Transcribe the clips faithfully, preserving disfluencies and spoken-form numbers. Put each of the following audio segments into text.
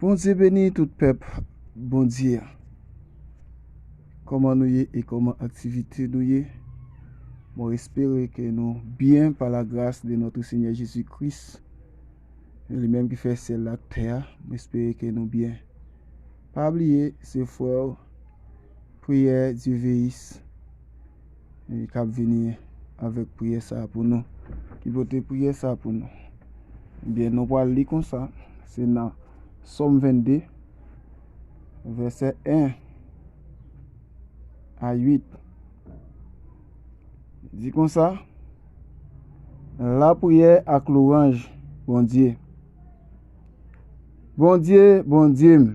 Bondye beni tout pèp Bondye a. Kòman nou ye e kòman aktivite nou ye? Mwen espere ke nou byen pa la gras de notre Seigneur Jésus-Christ. Li menm ki fè syèl la ak tè a. Mwen espere ke nou byen. Pa bliye, se frè w, priyè Dieu Veilliste, e, k ap vini avèk priyè sa a pou nou, ki pote priyè sa a pou nou. Ebyen, nou pral li konsa, se nan Sòm vennde, vèsè en a uit. Di konsa, lapriyè ak lwanj Bondye. Bondye, Bondye m,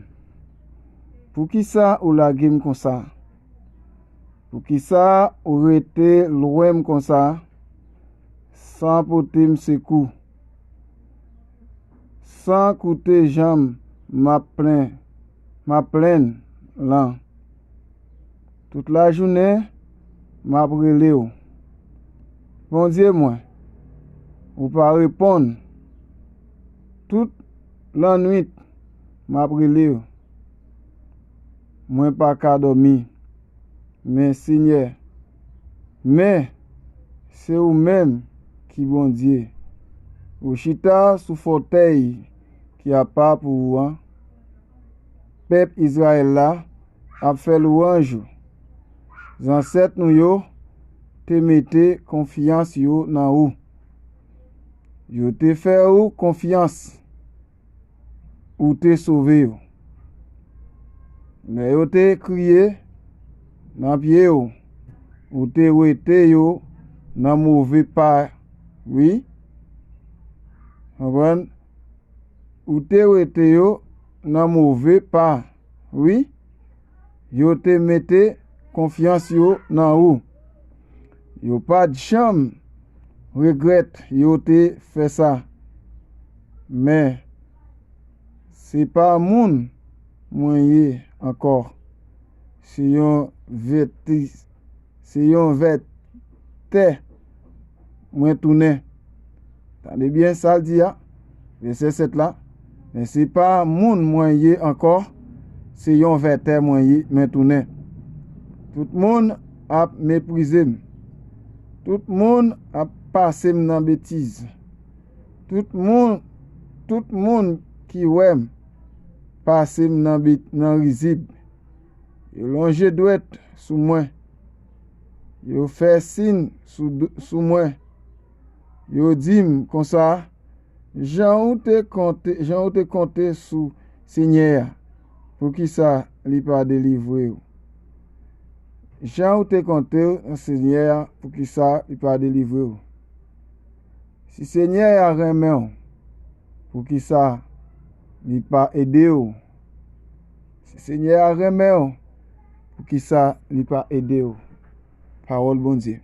poukisa ou lage m konsa? Poukisa ou rete lwen m konsa, san pote m sekou, san koute jan m ap plen, m ap plenn lan? Tout lajounen, m ap rele w. Bondye mwen, ou pa reponn. Tout lannwit, m ap rele w. Mwen pa ka dòmi. Men, Senyè, men, se ou menm ki Bondye. Ou chita sou fòtèy ki apa pou ou an. Pèp Izrayèl la ap fè lwanj ou. Zansèt nou yo te mete konfyans yo nan ou. Yo te fè ou konfyans, ou te sove yo. Lè yo te kriye nan pye w, ou te wete yo nan move pa, wi. Konprann? Ou te wete yo nan move pa, wi. Yo te mete konfyans yo nan ou. Yo pa t janm regrèt yo te fè sa. Men, se pa moun mwen ye ankò. Se yon vèti, se yon vètè mwen tounen. Tande byen sa l di a, vèsè sèt la. Men se pa moun mwen ye ankò, se yon vètè mwen ye, mwen tounen. Tout moun ap meprize m. Tout moun ap pase m nan betiz. Tout moun, tout moun ki wè m pase m nan be-, nan rizib. Yo lonje dwèt sou mwen. Yo fè siy sou d-, sou mwen. Yo di m konsa, jan ou te konte, jan ou te konte sou Senyè a, poukisa li pa delivre w? Jan ou te konte sou Senyè a, poukisa li pa delivre w? Si Senyè a renmen w, poukisa li pa ede w? Si Senyè a renmen w, poukisa li pa ede w? Pawòl Bondye.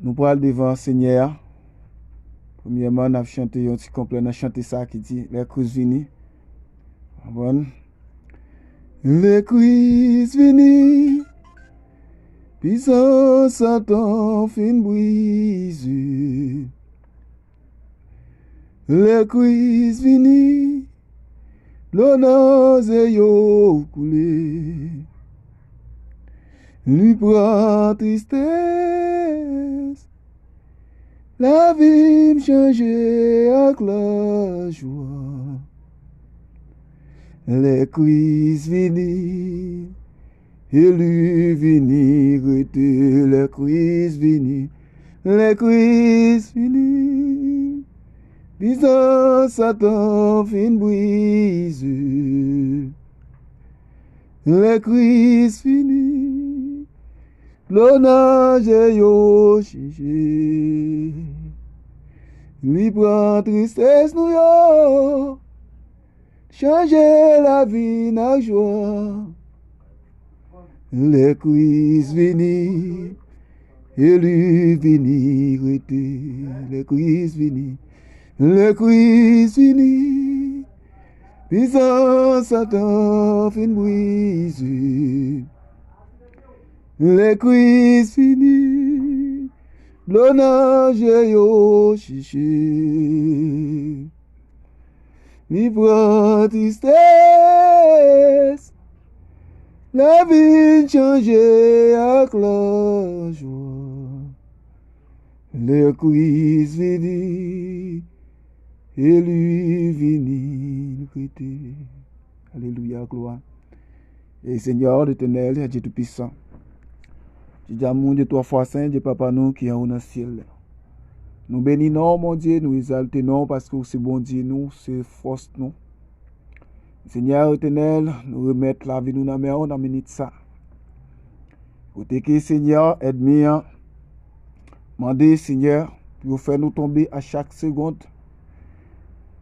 Nou pral devan Senyè a. Premyèman, n ap chante yon ti konplè nan chante sa a ki di, Lè Kris vini. Konprann? Lè Kris vini, pisans Satan fin brize. Lè Kris vini, dlo nan je yo koule. Li pran tristès, lavi m chanje ak lajwa. Lè Kris vini, e li vini rete. Lè Kris vini, lè Kris vini, pisans Satan fin brize. Lè Kris vini, dlo nan je yo chanje. Li pran tristès nou yo, chanje lavi n ak jwa. Lè Kris vini, e li vini rete. Lè Kris vini, lè Kris vini, pisans Satan fin brize. Lè Kris vini, dlo nan je yo chanje. Li pran tristès, la vin chanje ak lajwa. Lè Kris vini, e li vini n prete. Alelouya, glwa. E Senyè, Letènèl, Dye Toupisan, Dye Damou, Dye twa fwa sen, Dye Papa nou ki anwo nan syèl la. Nou beni non w, Bondye, nou egzalte non w, paske w se Bondye nou, w se fòs nou. Senyè Etènèl, nou remèt lavi nou nan men w nan minit sa. Kote ke, Senyè, ènmi an mande, Senyè, pou yo fè nou tonbe a chak segonn,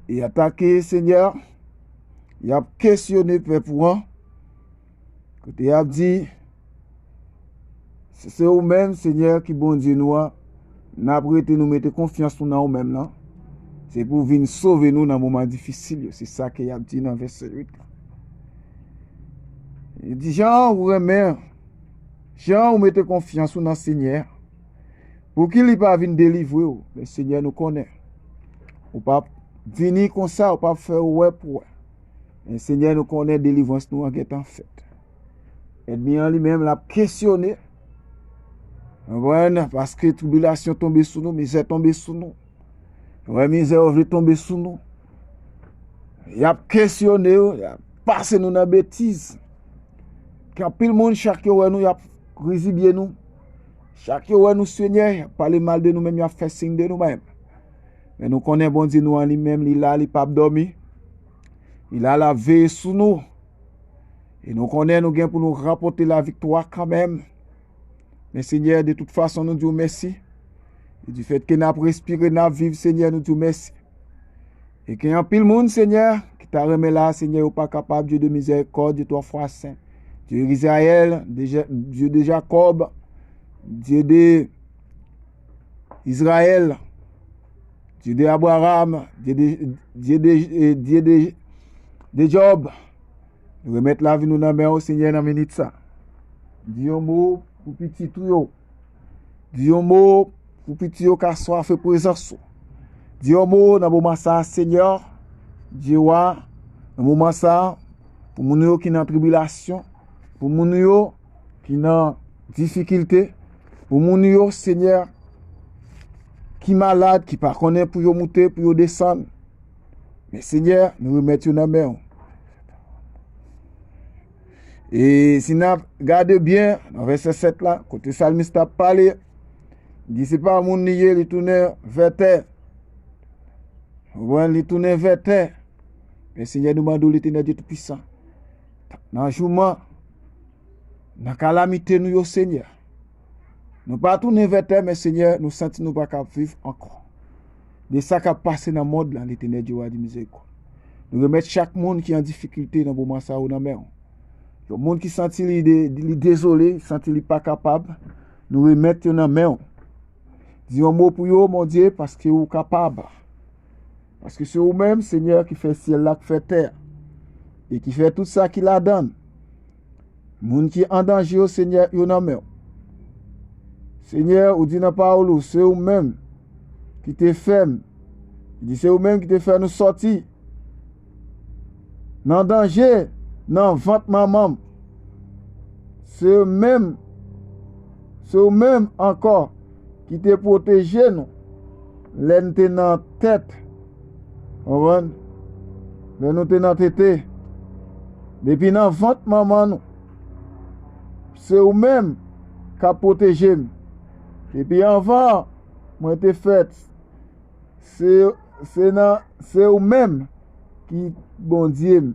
e atake, Senyè, y ap kesyone pèp ou an, kote y ap di, se, se ou menm, Senyè, ki Bondye nou an, n ap rete, nou mete konfyans nou nan ou menm nan. Se pou w vin sove nou nan moman difisil yo. Se sa ke y ap di nan vèsè uit la. Li di, jan ou renmen, jan ou mete konfyans ou nan Senyè, pouki li pa vin delivre w? Men Senyè, nou konnen ou p ap vini konsa, ou p ap fè w wè pou wè. Men Senyè, nou konnen delivrans nou an gentan fèt. Ènmi an li menm, l ap kesyone. Konprann? Paske tribilasyon tonbe sou nou, mizè tonbe sou nou. Wè, mizè yo vle tonbe sou nou. Y ap kesyone yo, y ap pase nou nan betiz. Gen anpil moun, chak yo wè nou, y ap rizibye nou. Chak yo wè nou, Senyè, y ap pale mal de nou menm, y ap fè siy de nou menm. Men nou konnen Bondye nou an li menm, li la, li p ap dòmi. Li la, l ap veye sou nou. E nou konnen nou gen pou nou ranpòte laviktwa kanmenm. Men Senyè, de tout fason, nou di w mèsi. E difèt ke n ap respire, n ap viv, Senyè, nou di w mèsi. E gen anpil moun, Senyè, ki ta renmen la, Senyè, yo pa kapab, Dye de mizèrikòd, Dye twa fwa sen. Dye Izrayèl, de Ja-, Dye de Jakòb, Dye de Izrayèl, Dye de Abraram, Dye de, Dye de, eh, Dye de, de Jòb. Nou remèt lavi nou nan men w, Senyè, nan minit sa. Di yon mo pou pitit ou yo. Di yon mo pou pitit yo ka swafe prezans ou. Di yon mo nan moman sa, Senyè, Dye wa, nan moman sa, pou moun yo ki nan tribilasyon, pou moun yo ki nan difikilte, pou moun yo, Senyè, ki malad, ki pa konnen pou yo moute, pou yo desann. Men Senyè, nou remèt yo nan men w. E si n ap gade byen, nan vèsè sèt la, kote salmis la ap pale, li di se pa moun li ye, li tounen vè tè. Ou konprann? Li tounen vè tè. Men Senyè, nou mande w, Letènèl Dye Toupisan, nan jouman, nan kalamite nou yo, Senyè, nou pa tounen vè tè, men Senyè, nou santi nou pa kab viv ankò. De sa k ap pase nan mond lan, Letènèl Dye, w a di mizèrikòd. Nou remèt chak moun ki an difikilte nan moman sa yo nan men w. Yon moun ki santi li, de, li dezole, li santi li pa kapab, nou remèt yo nan men w. Di yon mo pou yo, Bondye, paske ou kapab. Paske se ou menm, Senyè, ki fè syèl la, ki fè tè a, e ki fè tout sa ki ladan l. Moun ki an danje yo, Senyè, yo nan men w. Senyè, ou di nan pawòl ou, se ou menm ki te fè m. Li di, se ou menm ki te fè nou sòti nan danje, nan vant manman m. Se ou menm, se ou menm ankò ki te pwoteje nou lè n te nan tèt, konprann? Lè nou te nan tete, depi nan vant manman nou, se ou menm k ap pwoteje m. Depi anvan mwen te fèt, se, se nan, se ou menm ki Bondye m.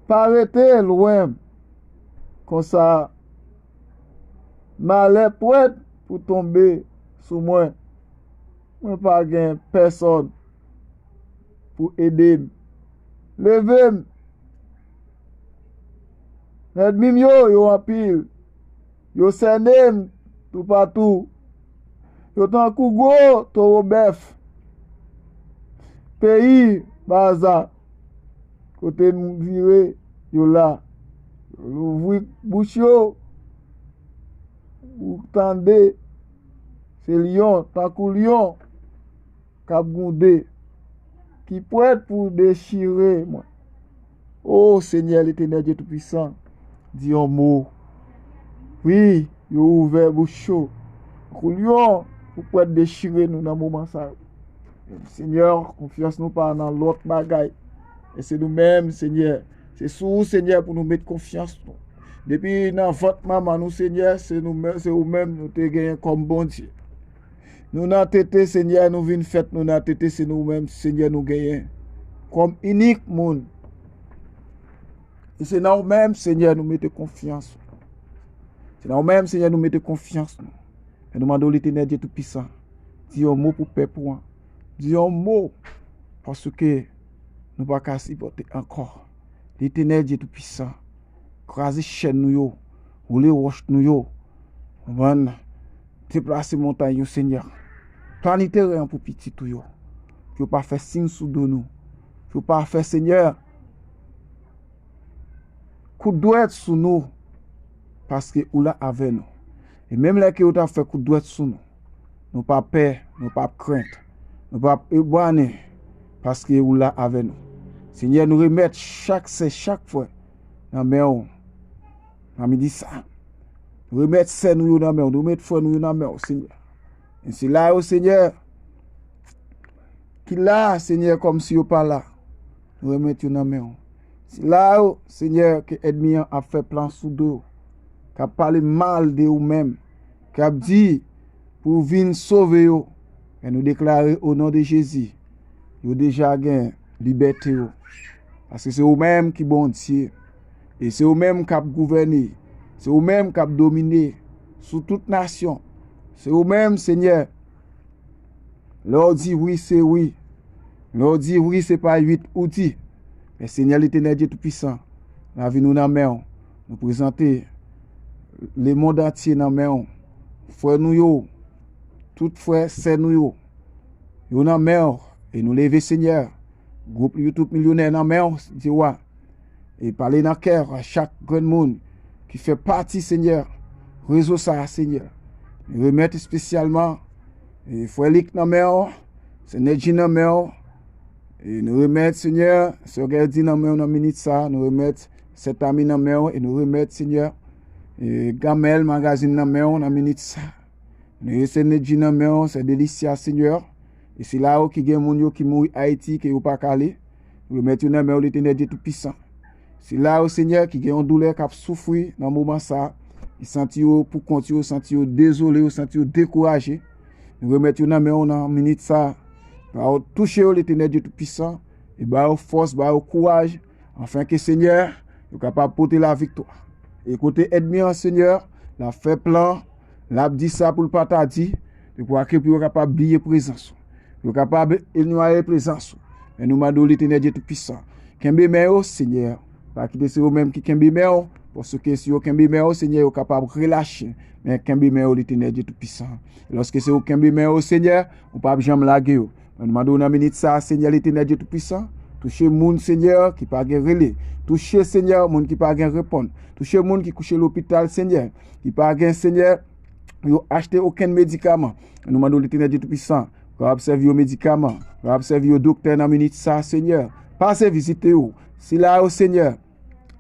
Pa rete lwen m konsa. Malè prèt pou tonbe sou mwen. Mwen pa gen pèsòn pou ede m. Leve m. Ènmi m yo, yo anpil. Yo sènen m toupatou. Yo tankou gwo towo bèf peyi Baza. Kote m vire, yo la. Yo louvri bouch yo. Ou tande, se lyon, tankou lyon k ap gwonde, ki prèt pou dechire mwen. O Senyè Letènèl Dye Toupisan, di yon mo. Wi, yo ouvè bouch yo. Tankou lyon, pou prèt dechire nou nan moman sa yo. Senyè, konfyans nou pa nan lòt bagay. E se nou menm, Senyè. Se sou ou, Senyè, pou nou met konfyans nou. Depi nan vant manman nou, Senyè, se nou menm, se ou menm nou te genyen kòm Bondye. Nou nan tete, Senyè, nou vin fèt, nou nan tete, se nou menm, Senyè, nou genyen kòm inik moun. E se nan ou menm, Senyè, nou mete konfyans nou. Se nan ou menm, Senyè, nou mete konfyans nou. E nou mande w, Letènèl Dye Toupisan, di yon mo pou pèp ou an. Di yon mo, paske nou pa ka sipòte ankò. Letènèl Dye Toupisan, kraze chèn nou yo, woule wòch nou yo, konprann, deplase montay yo, Senyè. Plane teren an pou pitit ou yo. Pou yo pa fè siy sou do nou. Pou yo pa fè, Senyè, kout dwèt sou nou, paske ou la avè nou. E menm lè ke yo t ap fè kout dwèt sou nou, nou p ap pè, nou p ap krent, nou p ap ebwannen, paske ou la avè nou. Senyè, nou remèt chak sè, chak frè nan men w. Nan midi sa, nou remèt sè nou yo nan men w, nou remèt frè nou yo nan men w, Senyè. E sila yo, Senyè, ki la, Senyè, kòmsi yo pa la, nou remèt yo nan men w. Sila yo, Senyè, ke ènmi an ap fè plan sou do yo, k ap pale mal de ou menm, k ap di pou w vin sove yo, men nou deklare, o non de Jezi, yo deja gen libète yo. Paske se ou menm ki Bondye. E se ou menm k ap gouvène. Se ou menm k ap domine sou tout nasyon. Se ou menm, Senyè. Lè w di wi, se wi. Lè w di wi, se pa uit ou di. Men Senyè Letènèl Dye Toupisan, lavi nou nan men w. Nou prezante lemonn antye nan men w. Frè nou yo, tout frè, sè nou yo, yo nan men w. E nou leve, Senyè, gwoup YouTube Milyonè nan men w, Dye wa. E pale nan kè a chak grenn moun ki fè pati, Senyè, rezo sa a, Senyè. Nou remèt espesyalman, e, frè Lik nan men w, sè Nedji nan men w, e nou remèt, Senyè, sè Gèdi nan men w nan minit sa a, nou remèt sè Tami nan men w, e nou remèt, Senyè, e Gamèl Magazin nan men w nan minit sa a. Nou remèt sè Nedji nan men w, sè Delicia, Senyè. E sila yo ki gen moun yo ki mouri Ayiti, ke yo pa ka ale, nou remèt yo nan men w, Letènèl Dye Toupisan. Sila yo, Senyè, ki gen yon doulè, k ap soufri nan moman sa a, ki santi yo pou kont yo, santi yo dezole, yo santi yo dekouraje, nou remèt yo nan men w nan minit sa a. Ba yo, touche yo, Letènèl Dye Toupisan, e ba yo fòs, ba yo kouraj, afenke, Senyè, yo kapab pote laviktwa. E kote ènmi an, Senyè, l ap fè plan, l ap di sa pou l pa ta di, se pou ke pou yo kapab bliye prezans ou. Yo kapab enwaye prezans ou. Men nou mande w, Letènèl Dye Toupisan, kenbe men yo, Senyè. Pa kite se yo menm ki kenbe men yo, paske si yo kenbe men yo, Senyè, yo kapab relache. Men kenbe men yo, Letènèl Dye Toupisan. E lòske se yo kenbe men yo, Senyè, ou p ap janm lage yo. Men nou mande w nan minit sa a, Senyè Letènèl Dye Toupisan, touche moun, Senyè, ki pa gen rele. Touche, Senyè, moun ki pa gen reponn. Touche moun ki kouche lopital, Senyè, ki pa gen, Senyè, yo achte okenn medikaman. Nou mande w, Letènèl Dye Toupisan, kapab sèvi yo medikaman, kapab sèvi yo doktè nan minit sa a, Senyè. Pase vizite yo. Sila yo, Senyè,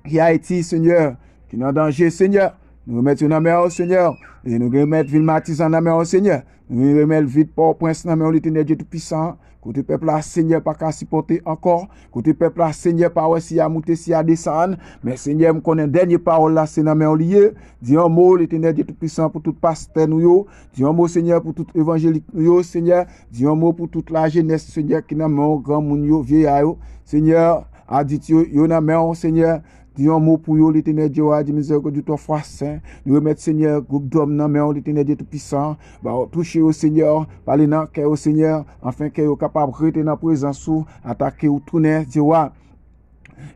ki Ayiti, Senyè, ki nan danje, Senyè. Nou remèt yo nan men w, Senyè. E nou remèt vil Matizan nan men w, Senyè. Nou remèt vil Pòtoprens nan men w, Letènèl Dye Toupisan. Kote pèp la, Senyè, pa ka sipòte ankò. Kote pèp la, Senyè, pa wè si y a moute, si y a desann. Men, Senyè, m konnen dènye pawòl la, se nan men w li ye. Di yon mo, Letènèl Dye Toupisan, pou tout pastè nou yo. Di yon mo, Senyè, pou tout evanjelik nou yo, Senyè. Di yon mo pou tout lajenès, Senyè, ki nan men w, granmoun yo, vyeya yo. Senyè, adilt yo, yo nan men w, Senyè. Di yon mo pou yo, Letènèl Dye wa, di mizèrikòdye twa fwa sen. Nou remèt, Senyè, gwoup dòm nan men w, Letènèl Dye Toupisan. Ba yo, touche yo, Senyè. Pale nan kè yo, Senyè. Afenke yo kapab rete nan prezans ou, ata ke ou tounen, Dye wa.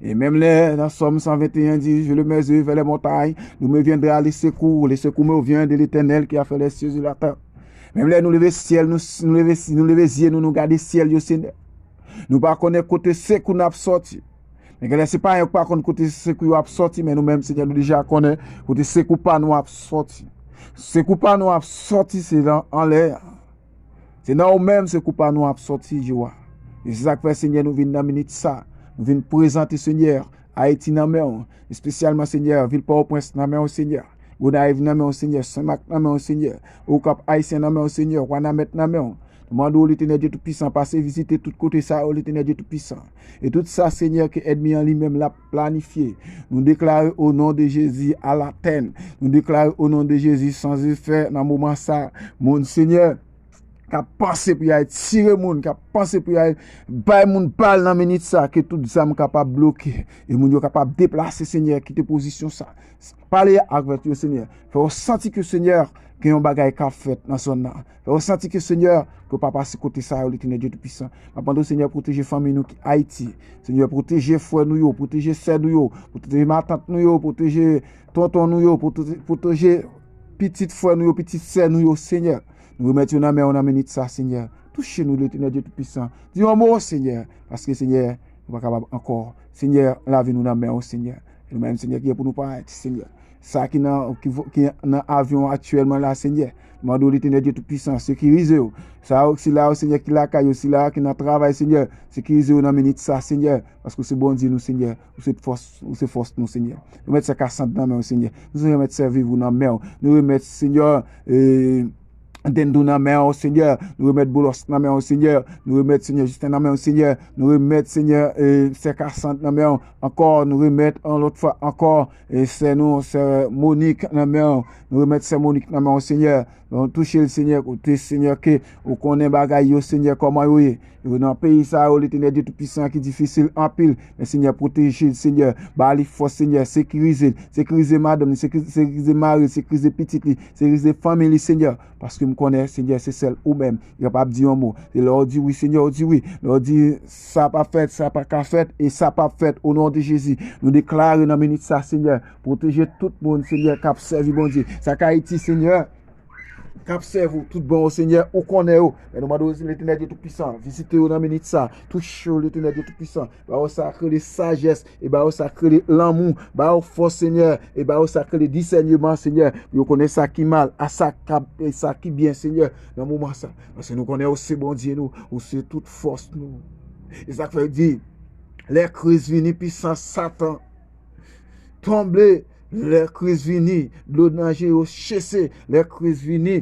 E menm lè nan Sòm san venteyen di, je lève mes yeux vers les montagnes, d'où me viendra le secours, le secours me vient de l'Éternel qui a fait les cieux et la terre. Menm lè nou leve syèl, nou, nou leve, nou leve zye nou, nou gade syèl yo, Senyè. Nou pa konnen kote sekou n ap sòti. Men genlè se pa yo k pa konn kote sekou yo ap sòti, men nou menm, Senyè, nou deja konnen kote sekou pa nou ap sòti. Sekou pa nou ap sòti, se nan anlè a. Se nan ou menm sekou pa nou ap sòti, Jewova. E se sa k fè, Senyè, nou vin nan minit sa. Nou vin prezante, Senyè, Ayiti nan men w. Espesyalman, Senyè, vil Pòtoprens nan men w, Senyè. Gonayiv nan men w, Senyè. Senmak nan men w, Senyè. Okap Ayisyen nan men w, Senyè. Wanament nan men w. Nou mande w, Letènèl Dye Toupisan, pase vizite tout kote sa yo, Letènèl Dye Toupisan. E tout sa, Senyè, ke ènmi an li menm l ap planifye, nou deklare o non de Jezi alatèn. Nou deklare o non de Jezi san efè nan moman sa. Moun, Senyè, k ap panse pou y al tire moun, k ap panse pou y al bay moun bal nan minit sa, ke tout zam kapab bloke, e moun yo kapab deplase, Senyè, kite pozisyon sa. Pale avèk yo, Senyè. Fè yo santi ke, Senyè, gen yon bagay k ap fèt nan zòn nan. Fè yo santi ke, Senyè, ke w pa pase kote sa yo, Letènèl Dye Toupisan. M ap mande w, Senyè, pwoteje fanmi nou ki Ayiti. Senyè, pwoteje frè nou yo, pwoteje sè nou yo, pwoteje matant nou yo, pwoteje tonton nou yo, pwoteje, pwoteje pitit frè nou yo, pitit sè nou yo, Senyè. Nou remèt yo nan men w nan minit sa, Senyè. Touche nou, Letènèl Dye Toupisan. Di yon mo, Senyè, paske, Senyè, nou pa kapab ankò. Senyè, lavi nou nan men w, Senyè. E nou menm, Senyè, ki gen pou nou parèt, Senyè. Sa ki nan, ki, vo- ki nan avyon aktyèlman la, Senyè. Mande w, Letènèl Dye Toupisan, sekirize yo. Sa yo, sila yo, Senyè, ki lakay yo, sila yo ki nan travay, Senyè, sekirize yo nan minit sa, Senyè. Paske w se Bondye nou, Senyè. Ou se fòs, ou se fòs nou, Senyè. Nou remèt sè Kasand nan men w, Senyè. Nou remèt sè Viv ou nan men w. Nou remèt, Senyè, e, Dendou nan men w, Senyè. Nou remèt Boulos nan men w, Senyè. Nou remèt, Senyè, Jisten nan men w, Senyè. Nou remèt, Senyè, e, sè Kasand nan men w ankò. Nou remèt yon lòt fwa ankò, e, sè nou, sè Monik nan men w. Nou remèt sè Monik nan men w, Senyè. Nou touche l, Senyè, kote, Senyè, ke ou konnen bagay yo, Senyè, kòman yo ye. Yo nan peyi sa yo, Letènèl Dye Toupisan, ki difisil anpil. Men, Senyè, pwoteje l, Senyè. Ba li fòs, Senyè. Sekirize l. Sekirize madanm li, sekirize, sekirize mari l, sekirize pitit li, sekirize fanmi li, Senyè. Paske m konnen, Senyè, se sèl ou menm ki kapab di yon mo. E lè w di wi, Senyè, w di wi. Lè w di sa p ap fèt, sa pa ka fèt, e sa p ap fèt, o non de Jezi. Nou deklare nan minit sa, Senyè, pwoteje tout moun, Senyè, k ap sèvi Bondye. Sa k Ayiti, Senyè, k ap sèvi w tout bon, o Senyè, ou konnen yo. Men nou mande w, Letènèl Dye Toupisan, vizite yo nan minit sa. Touche yo, Letènèl Dye Toupisan. Ba yo sa k rele sajès, e ba yo sa k rele lanmou. Ba yo fòs, Senyè, e ba yo sa k rele disèneman, Senyè. Pou yo konnen sa ki mal, a sa k ap, e sa ki byen, Senyè, nan moman sa. Paske nou konnen ou se Bondye nou, ou se tout fòs nou. E sa k fè l di, lè Kris vini, pisans Satan tonbe, lè Kris vini, dlo nan je yo chese, lè Kris vini,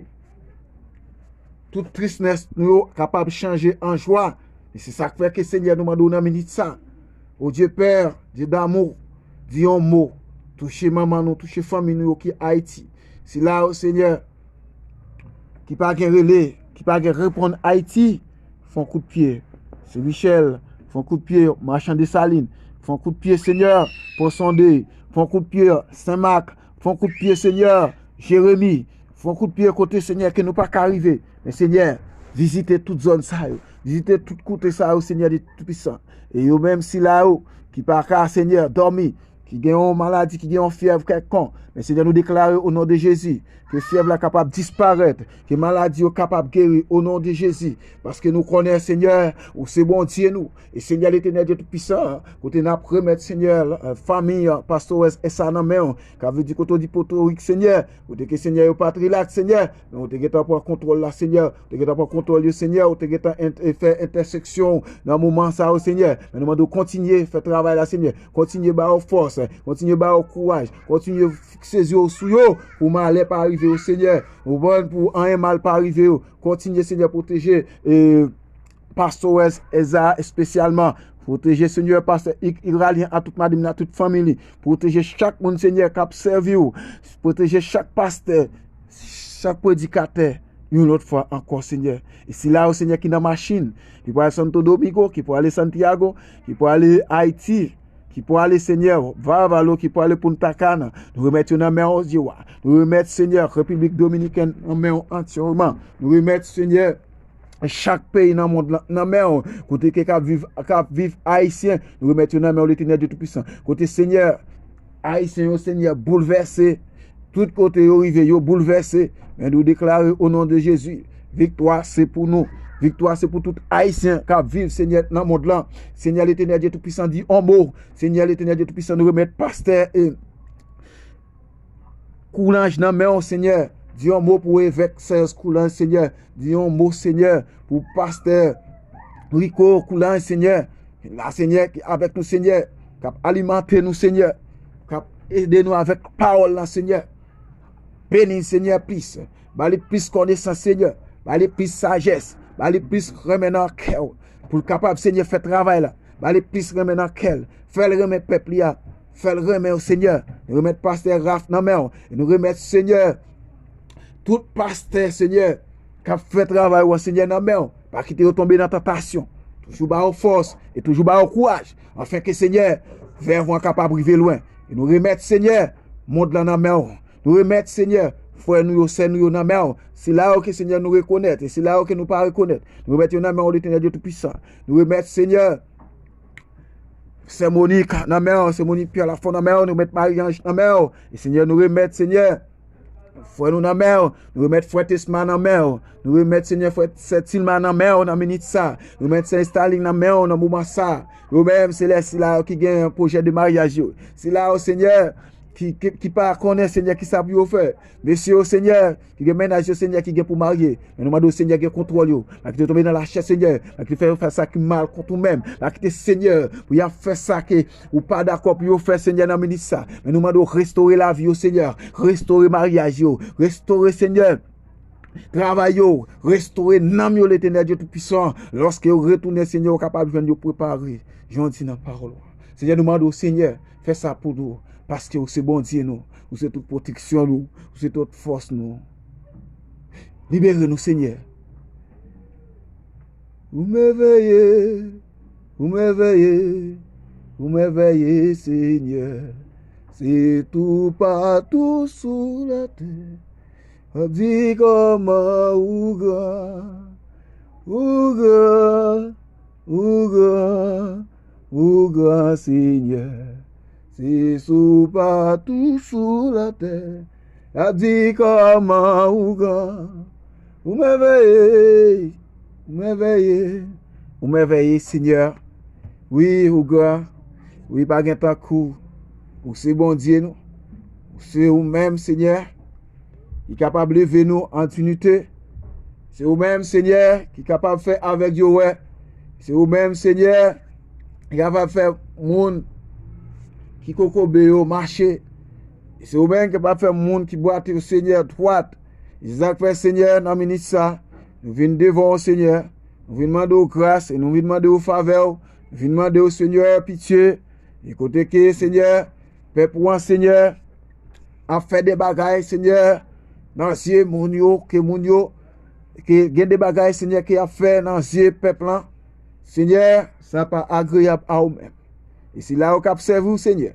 tout tristès nou yo kapab chanje an jwa. E se sa k fè ke Senyè nou mande w nan minit sa. O Dye Pè, Dye damou, di yon mo. Touche manman nou, touche fanmi nou yo ki Ayiti. Sila yo, Senyè, ki pa gen rele, ki pa gen reponn Ayiti, fè yon kout pye. Sen Michèl, fè yon kout pye. Machan Desalin, fè yon kout pye, Senyè, Pon Sonde, fè yon kout pye. Senmak, fè yon kout pye, Senyè, Jeremi, fè yon kout pye kote, Senyè, ke nou pa ka rive. Men, Senyè, vizite tout zòn sa yo. Vizite tout kote sa yo, Senyè de Toupisan. E yo menm, sila yo ki pa ka, Senyè, dòmi, ki gen yon maladi, ki gen yon fyèv kèlkonk. Men, Senyè, nou deklare o non de Jezi ke fyèv la kapab disparèt, ke maladi yo kapab geri o non de Jezi. Paske nou konnen, Senyè, ou se Bondye nou. E Senyè Letènèl Dye Toupisan, kote n ap remèt, Senyè, fanmi pastores esa nan men w, ka vle di kote w di potorik, Senyè, kote ke, Senyè, yo pa t rilaks, Senyè, men ou te gentan pran kontwòl la, Senyè. Ou te gentan pran kontwòl yo, Senyè. Ou te gentan ent- e fè entèseksyon nan moman sa yo, Senyè. Men nou mande w kontinye fè travay la, Senyè. Kontinye ba yo fòs. Kontinye ba yo kouraj. Kontinye fikse zye w sou yo pou malè pa rive yo, Senyè. Ou konprann, pou anyen mal pa rive yo. Kontinye, Senyè, pwoteje, e, pastores esa espesyalman. Pwoteje, Senyè, pastè Ik Iralyen a tout madanm nan, tout fanmi li. Pwoteje chak moun, Senyè, k ap sèvi w. Pwoteje chak pastè, chak predikatè, yon lòt fwa ankò, Senyè. E sila yo, Senyè, ki nan machin, ki pou ale Santo Domingo, ki pou ale Santiago, ki pou ale Ayiti, ki pou ale, Senyè, Varvalo, ki pou ale Punta Cana. Nou remèt yo nan men w, o Dye wa. Nou remèt, Senyè, Repiblik Dominikèn nan men w antyèman. Nou remèt, Senyè, chak peyi nan mond lan nan men w, kote ke k ap viv, k ap viv Ayisyen, nou remèt yo nan men w, Letènèl Dye Toupisan. Kote, Senyè, Ayisyen yo, Senyè, boulvèse, tout kote yo rive, yo boulvèse, men nou deklare o non de Jezi, viktwa se pou nou. Viktwa se pou tout Ayisyen k ap viv, Senyè, nan mond lan. Senyè, Letènèl Dye Toupisan, di yon mo. Senyè, Letènèl Dye Toupisan, nou remèt pastè, e, Koulanj nan men w, Senyè. Di yon mo pou evèk Sèz Koulanj, Senyè. Di yon mo, Senyè, pou pastè Rico Coulanges, Senyè. La, Senyè, ki avèk nou, Senyè. K ap alimante nou, Senyè. K ap ede nou avèk pawòl la, Senyè. Beni, Senyè, plis. Ba li plis konesans, Senyè. Ba li plis sajès. Ba li plis renmen nan kè w. Pou l kapab, Senyè, fè travay la. Ba li plis renmen nan kè l. Fè l renmen pèp li a. Fè l renmen w, Senyè. Nou remèt pastè Raf nan men w. E nou remèt, Senyè, tout pastè, Senyè, k ap fè travay ou an, Senyè, nan men w. Pa kite yo tonbe nan tantasyon. Toujou ba yo fòs e toujou ba yo kouraj. Anfen ke, Senyè, vèv ou an kapab rive lwen. E nou remèt, Senyè, mond lan nan men w. Nou remèt, Senyè, frè nou yo, sè nou yo nan men w. Sila yo ke, Senyè, nou rekonèt e sila yo ke nou pa rekonèt. Nou remèt yo nan men w, Letènèl Dye Toupisan. Nou remèt, Senyè, sè Monik nan men w, sè Monik Pierre Lafont nan men w, nou remèt Marie-Ange nan men w. E, Senyè, nou remèt, Senyè, frè nou nan men w. Nou remèt frè Tesma nan men w. Nou remèt, Senyè, frè, sè Tilma nan men w nan minit sa. Nou remèt sè Estalin nan men w nan moman sa. Yo menm, Senyè, sila yo ki gen pwojè de maryaj yo. Sila yo, Senyè, ki, ki, ki pa konnen, Senyè, ki sa pou yo fè. Mesye yo, Senyè, ki gen mennaj yo, Senyè, ki gen pou marye. Men nou mande w, Senyè, gen kontwòl yo. Pa kite yo tonbe nan lachè, Senyè. Pa kite fè yo fè sa ki mal kont ou menm. Pa kite, Senyè, pou y ap fè sa ke ou pa dakò pou yo fè, Senyè, nan minit sa. Men nou mande w restore lavi yo, Senyè. Restore maryaj yo. Restore, Senyè, travay yo. Restore nanm yo, Letènèl Dye Toupisan. Lòske yo retounen, Senyè, ou kapab jwenn yo prepare. Jan w di nan pawòl ou. Senyè, nou mande w, Senyè, fè sa pou nou. Paske ou se Bondye nou. Ou se tout pwoteksyon nou. Ou se tout fòs nou. Libere nou, Senyè. Ou mèvèye, ou mèvèye, ou mèvèye, Senyè. Se toupatou sou latè. Ap di kòman ou gran, ou gran, ou gran, ou gran, Senyè. Se toupatou sou latè. Ap di kòman ou gran. Ou mèvèye, ou mèvèye, ou mèvèye, Senyè. Wi, ou gran. Wi, pa gen tankou. Ou se Bondye nou. Ou se ou menm, Senyè, ki kapab leve nou an dinite. Se ou menm, Senyè, ki kapab fè avèg yo wè. Se ou menm, Senyè, ki kapab fè moun ki kokobe yo mache. Se ou menm ki kapab fè moun ki bwate yo, Senyè, dwat. Se sa k fè, Senyè, nan minit sa, nou vin devan w, Senyè. Nou vin mande w gras e nou vin mande w favè w. Nou vin mande w, Senyè, pitye. E kote ke, Senyè, pèp ou an, Senyè, ap fè de bagay, Senyè, nan zye moun yo, ke moun yo, ke gen de bagay, Senyè, ke y ap fè nan zye pèp lan. Senyè, sa pa agreyab a ou menm. E sila yo k ap sèvi w, Senyè,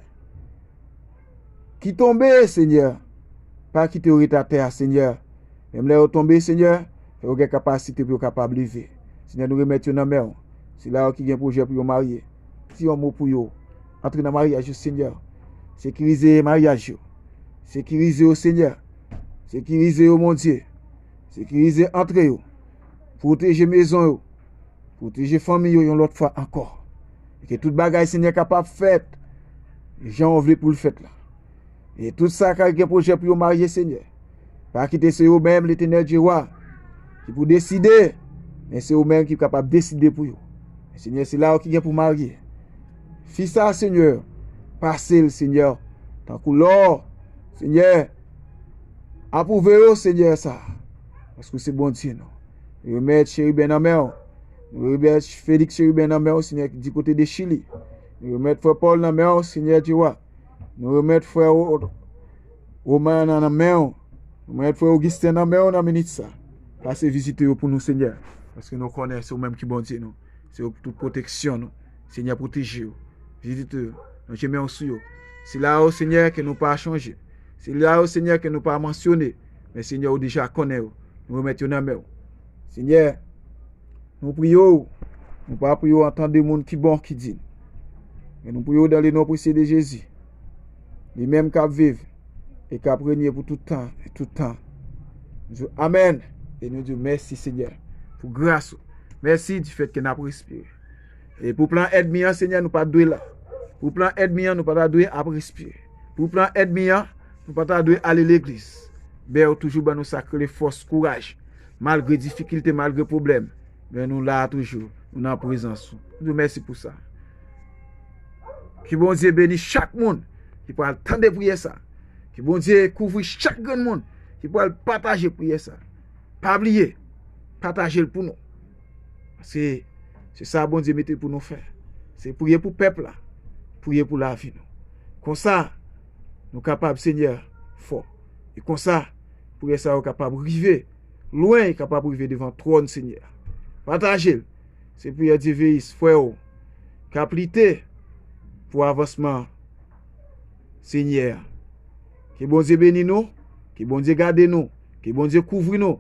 ki tonbe, Senyè, pa kite yo ret atè a, Senyè. Menm lè yo tonbe, Senyè, fè yo gen kapasite pou yo kapab leve. Senyè, nou remèt yo nan men w. Sila yo ki gen pwojè pou yo marye, di yon mo pou yo. Antre nan maryaj yo, Senyè. Sekirize maryaj yo. Sekirize yo, Senyè. Sekirize yo, Bondye. Sekirize antre yo. Pwoteje mezon yo. Pwoteje fanmi yo yon lòt fwa ankò. E ke tout bagay, Senyè, kapab fèt jan w vle pou l fèt la. E tout sa k gen pwojè pou yo marye, Senyè, pa kite se yo menm, Letènèl Dye wa, ki pou deside, men se ou menm ki kapab deside pou yo. Senyè, sila yo ki gen pou marye, fi sa, Senyè, pase l, Senyè, tankou lò, Senyè, apwouve yo, Senyè, sa, paske w se Bondye nou. Nou remèt Cheriben nan men w. Nou remèt Felix Cheriben nan men w, Senyè, ki di kote de Chili. Nou remèt frè Paul nan men w, Senyè Dye wa. Nou remèt frè Ro-, Roman nan, nan men w. Nou remèt frè Augustin nan men w nan minit sa. Pase vizite yo pou nou, Senyè. Paske nou konnen se ou menm ki Bondye nou. Se ou tout pwoteksyon nou. Senyè, pwoteje yo. Vizite yo. Lonje men w sou yo. Sila yo, Senyè, ke nou pa chonje. Sila yo, Senyè, ke nou pa mansyone. Men, Senyè, ou deja konnen yo. Nou remèt yo nan men w. Senyè, nou priye w. Nou pa priye w an tan de moun ki bon, ki di. Men nou priye w dans le nom précieux de Jésus. Li menm k ap viv e k ap renye pou tout tan e tout tan. Nou di w amèn. E nou di w mèsi, Senyè, pou gras ou. Mèsi di fèt ke n ap respire. E pou plan ènmi an, Senyè, nou pa t dwe la. Pou plan ènmi an, nou pa ta dwe ap respire. Pou plan ènmi an, nou pa ta dwe ale legliz. Men ou toujou ban nou sa k rele fòs, kouraj. Malgre difikilte, malgre pwoblèm, men nou la toujou. Nou nan prezans ou. Nou di w mèsi pou sa. Ke Bondye beni chak moun ki pral tande priyè sa. Ke Bondye kouvri chak grenn moun ki pral pataje priyè sa. Pa bliye, pataje l pou nou. Paske se sa Bondye mete pou nou fè. Se priye pou pèp la, priye pou lavi nou. Konsa, nou kapab, Senyè, fò. E konsa, priyè sa yo kapab rive lwen, e kapab rive devan twòn Senyè. Pataje l. Se priyè Diveyis, frè w, k ap lite pou avansman Senyè a. Ke Bondye beni nou, ke Bondye gade nou, ke Bondye kouvri nou,